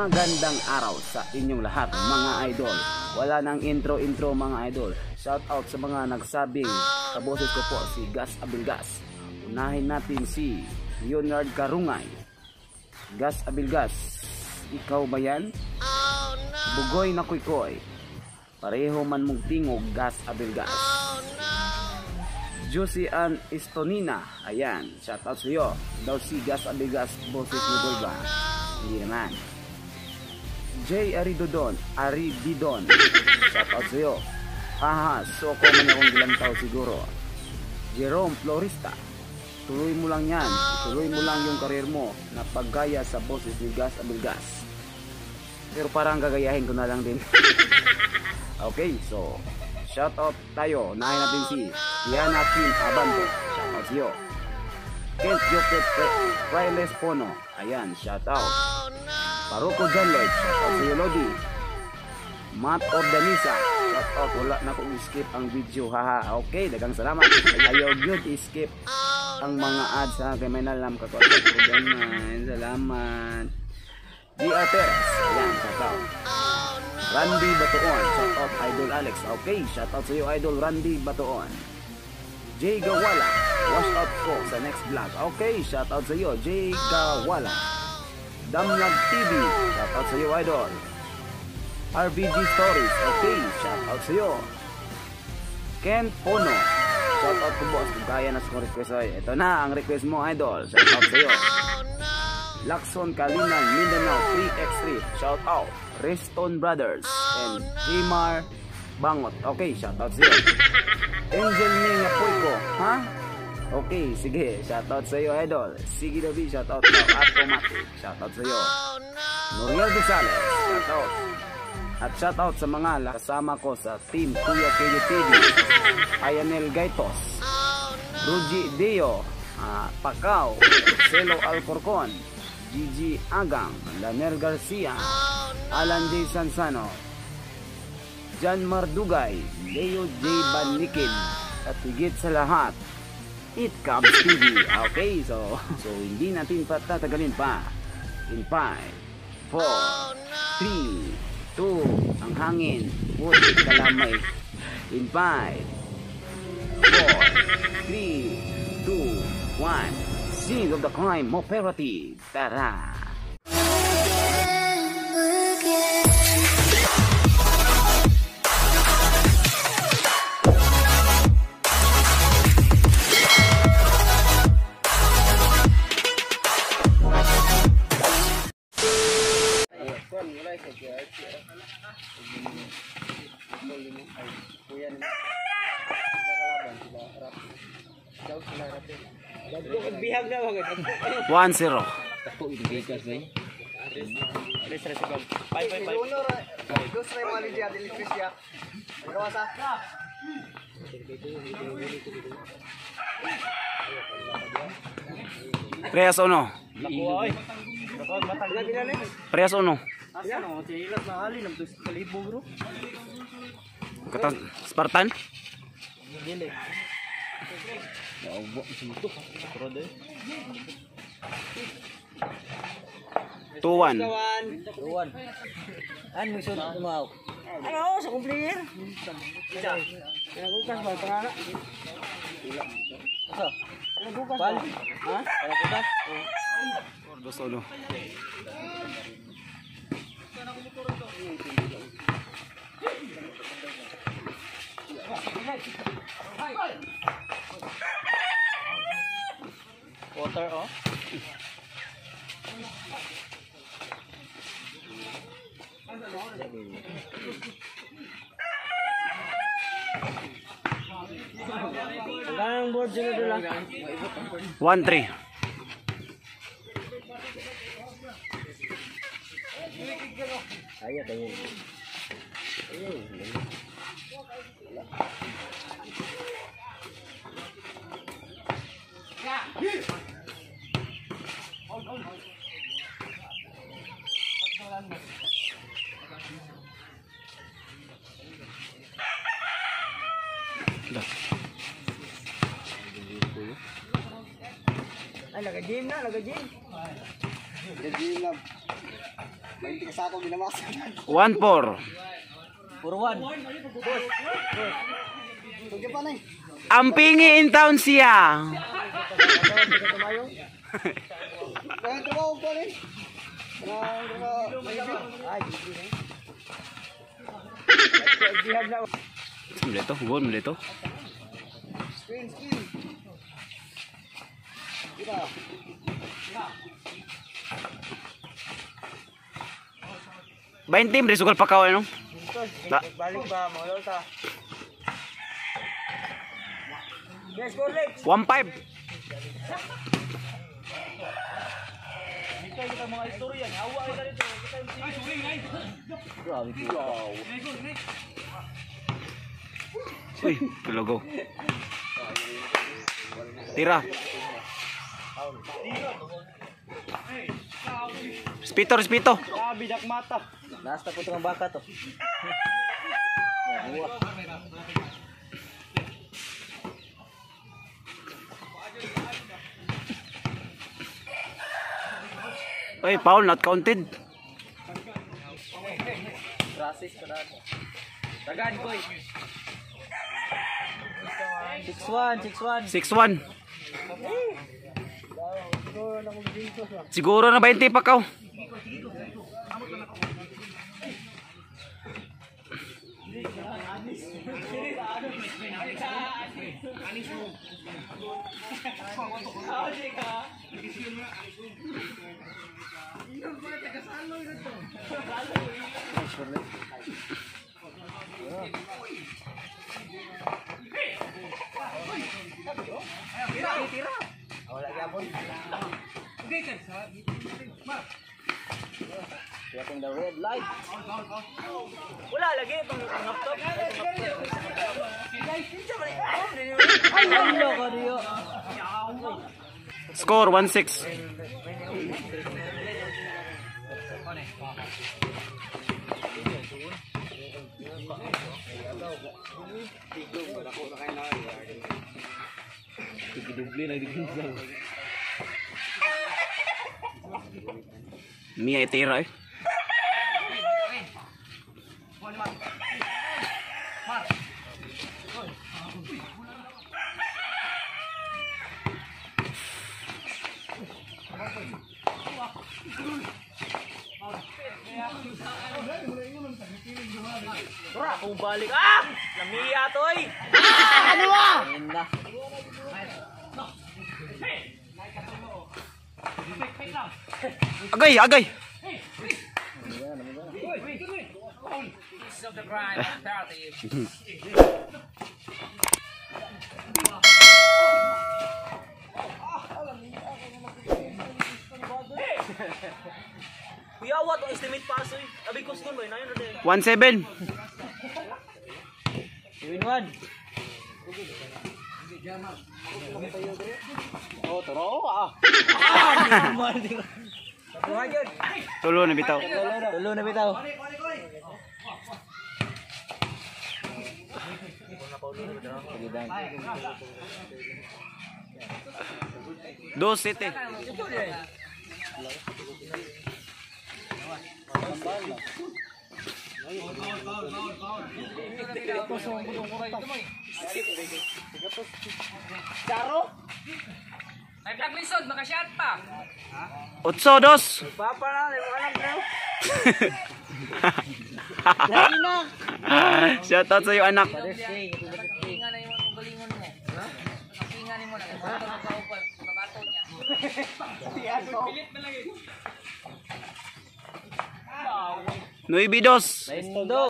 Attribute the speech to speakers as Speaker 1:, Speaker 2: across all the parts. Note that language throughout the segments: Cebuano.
Speaker 1: Magandang araw sa inyong lahat, mga idol. Wala nang intro-intro, mga idol. Shout out sa mga nagsabing kaboses ko po si Gas Abilgas. Unahin natin si Leonard Karungay. Gas Abilgas, ikaw ba yan?
Speaker 2: Oh, no.
Speaker 1: Bugoy na kuykoy. Pareho man mong tingog, Gas Abilgas.
Speaker 2: Oh, no.
Speaker 1: Josie Ann Estonina. Ayan, shout out sa iyo. Daw si Gas Abilgas, boses ni Dolba. Hindi naman. Jay Aridodon, Arididon. Shout out sa iyo. Haha, soko man akong gilantaw siguro. Jerome Florista. Tuloy mo lang yan. Tuloy mo lang yung karir mo na paggaya sa boses ni Gas Abilgas. Pero parang gagayahin ko na lang din. Okay, so shout out tayo. Unahin natin si Diana Kim Abanto. Shout out sa'yo. Kent Jopet Frailes Pono. Ayan, shout out.
Speaker 2: Oh, no.
Speaker 1: Paroko John Lloyd. Shout out sa'yo, Lodi. Matt Ordanisa. Shout out. Wala na kong skip ang video. Haha. Okay, dagang salamat. Ayaw yun skip ang mga ads ha. Kay may nalam ka ko. Salamat. G.R. Perez. Ayan, shout out.
Speaker 2: Oh, no.
Speaker 1: Randy Batoon. Shout out, Idol Alex. Okay, shout out sa iyo, Idol Randy Batoon. Jay Gawala. Watch out ko sa next vlog. Okay, shout out sa iyo, Jay Gawala. Damlag TV. Shout out sa iyo, Idol. RBG Stories. Okay, shout out sa iyo. Ken Pono. Shout out ko, boss. Kung kaya na sa kong request ay. Ito na ang request mo, Idol. Shout out sa iyo.
Speaker 2: Oh, no.
Speaker 1: Lacson Kalinan Mindanao 3x3. Shout out Reston Brothers and Jimar Bangot. Okay, shout out sa'yo. Angel Ming Apoyko, ha? Okay, sige, shout out sa'yo, Idol. Sige David, shout out daw. Automatic, shout out sa'yo.
Speaker 2: Oh, no.
Speaker 1: Noriel Gonzalez, shout out. At shout out sa mga kasama ko sa Team Kuya KJ TV. Ayanel Gaitos,
Speaker 2: Oh, no.
Speaker 1: Ruji Dio, Pacao, Celo Alcorcon, Gigi Agang, Laner Garcia,
Speaker 2: Oh, no.
Speaker 1: Alan J. Sansano, John Mardugay, Leo J. Banikin, at higit sa lahat, It Cubs TV. Okay, so hindi natin patatagalin pa. In 5, 4,
Speaker 2: Oh, no.
Speaker 1: 3, 2, ang hangin, putik kalamay. In 5, 4, 3, 2, 1, Scene of the Crime Operative. Tara! One zero. Prehas uno. Prehas uno. Kata Spartan? Two-one.
Speaker 3: Ano mo sunod tumaw? Ano sa kong player? Pinagukas ba pangana? Asa? Pinagukas ba? Ha? Pinagukas?
Speaker 1: Dos uno.
Speaker 3: Water oh. Ang board sila doon lang.
Speaker 1: 1-3.
Speaker 3: Kaya kayo. Ay, laga-gym na, laga-gym.
Speaker 4: Gym lang.
Speaker 1: 1-4.
Speaker 3: Puro 1.
Speaker 1: Ang pingi in town siya. Dito, gol mo dito. Bain team, risugal pa ka, ano? Da.
Speaker 3: Balik ba mga lota? Yes, go legs.
Speaker 1: 1-5.
Speaker 3: Grabe ko.
Speaker 1: Uy, tulago. Tira. Respito, respito.
Speaker 3: Grabe, dak mata. Nasta po itong baka to. Yan, buwa.
Speaker 1: Uy, foul not counted.
Speaker 3: Racist pa na. Tagan ko eh. 6-1, 6-1.
Speaker 1: 6-1. Siguro na 20 pa kaw.
Speaker 3: Getting the red light. Wala lagi itong laptop. Ay, wala ka niyo.
Speaker 1: Score 1-6. Mia itira eh.
Speaker 3: Tara, kung balik. Ah! Lamiya to eh! Ano ba? Na.
Speaker 1: Agay, agay.
Speaker 3: Kuya, what? Ang estimate paso eh. Abi ko score ba? 900 eh.
Speaker 1: 1-7.
Speaker 3: 7-1. Oh, turo ah.
Speaker 1: Tulo na bitaw.
Speaker 3: Tulo na bitaw.
Speaker 1: Dos City.
Speaker 2: Ay, Lisod, makashot pa.
Speaker 1: 8-2.
Speaker 3: Papa na, may mga anak na. Lagi na.
Speaker 1: Shout out sa iyo anak.
Speaker 2: Pinga na yung galingon mo. Pinga ni mo na. Babato niya. Pilit na lang eh.
Speaker 1: 9-2.
Speaker 3: Lindo.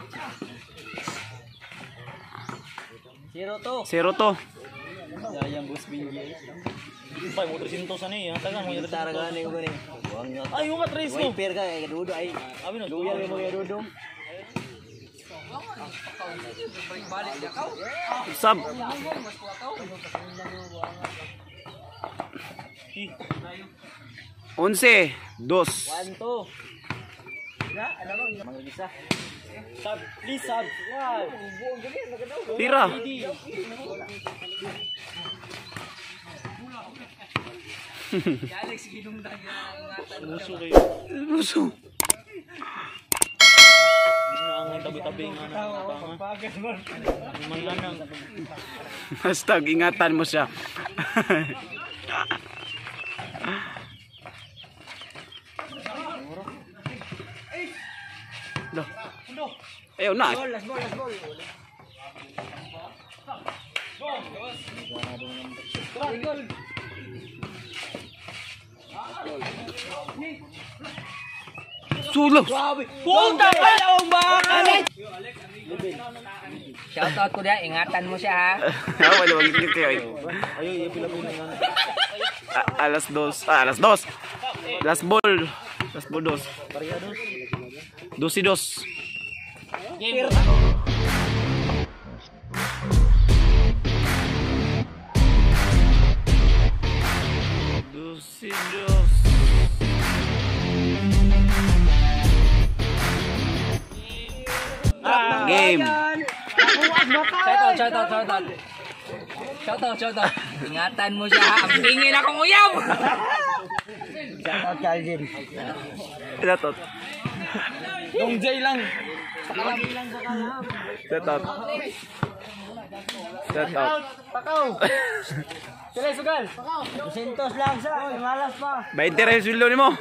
Speaker 3: 0-2.
Speaker 1: 0-2.
Speaker 3: Sayang bus bingi. Ay, mo 300 sa niya. Tagan mo yung taragan ni ko ni. Ay, yung ka 3 no. Pair ka kay dudo ay. Abi no, duya mo kay dudo.
Speaker 1: Sub. 11-2.
Speaker 3: 1-2. Mga gisa. Sub, please sub. Wow.
Speaker 1: Tira.
Speaker 2: Alex, ginungdan niya.
Speaker 1: Muso.
Speaker 3: Ang tabi-tabi nga na. Mga nang.
Speaker 1: #ingatan mo siya. Lo. Ayaw na.
Speaker 2: Last ball, last ball.
Speaker 1: Sulo.
Speaker 3: Puta ka!
Speaker 2: Shoutout ko diya, ingatan mo siya ha.
Speaker 1: Ah, wala wag ngit kayo.
Speaker 3: Ayo, pila po nga.
Speaker 1: 2:00. Ah, 2:00. Last ball. Last ball dos. Dos y dos.
Speaker 2: Game.
Speaker 1: Dos y dos. Game.
Speaker 2: Shoutout, shoutout, shoutout. Shoutout, shoutout. Ingatan mo siya ha. Ang tingin akong uyab.
Speaker 1: Shoutout Calvin. Shoutout.
Speaker 3: Dong Jay lang.
Speaker 1: Shoutout. Shoutout.
Speaker 2: Sila sugal.
Speaker 1: 20 rin sweldo nimo.